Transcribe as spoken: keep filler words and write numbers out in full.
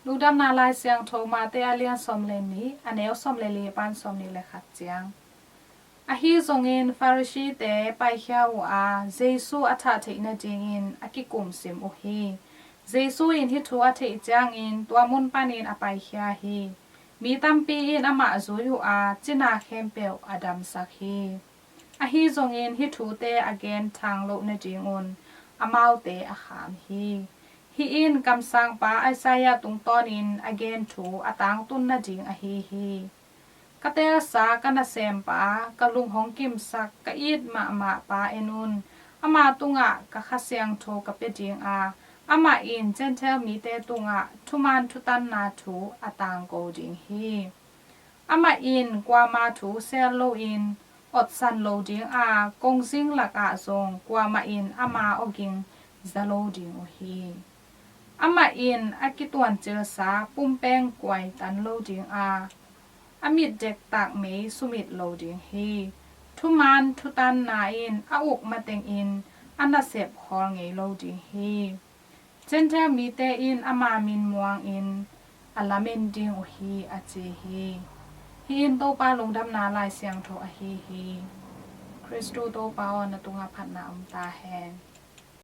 Lungdamna Lai Siangtho Mate a lian sawm le nih, a neu sawm le li pan sawm nih le khat ciang. Ahi zongin Pharisee-te paikhia uh a, Jesu a thah theih nadingin a kikumsim uh hi. Jesu in hih thu a theih ciangin tua mun panin a paikhia hi. Mi tampi in amah zui uh a, cina khempeuh a damsak hi. Ahi zongin hih thute a gen thang loh nadingun amaute a kham hi. Hih in kamsangpa Isaiah tungtawnin a gen thu a tangtun nading ahi hi. Ka teelsa ka nasempa, ka lung hong kimsak, ka it mahmah pa en un. Ama tungah ka Kha Siangtho ka pia ding a, amah in Gentile mite tungah thuman thutanna thu a tangko ding hi. Amah in kuama thu sel loin otsan lo ding a, kongzing lakah zong kuamah in ama awging za lo ding uh hi. Amah in a kituancilsa pumpeng kuaitan lo ding a, a mit dektak mei sumit lo ding hi. Thuman thutanna in a uk matengin a nasep khawl ngei lo ding hi. Gentile mite in ama min muangin a lamen ding uh hi, a ci hi. Hih in Topa Lungdamna Lai Siangtho ahi hi. Khristu Topa aw, na tungah phatna om ta hen.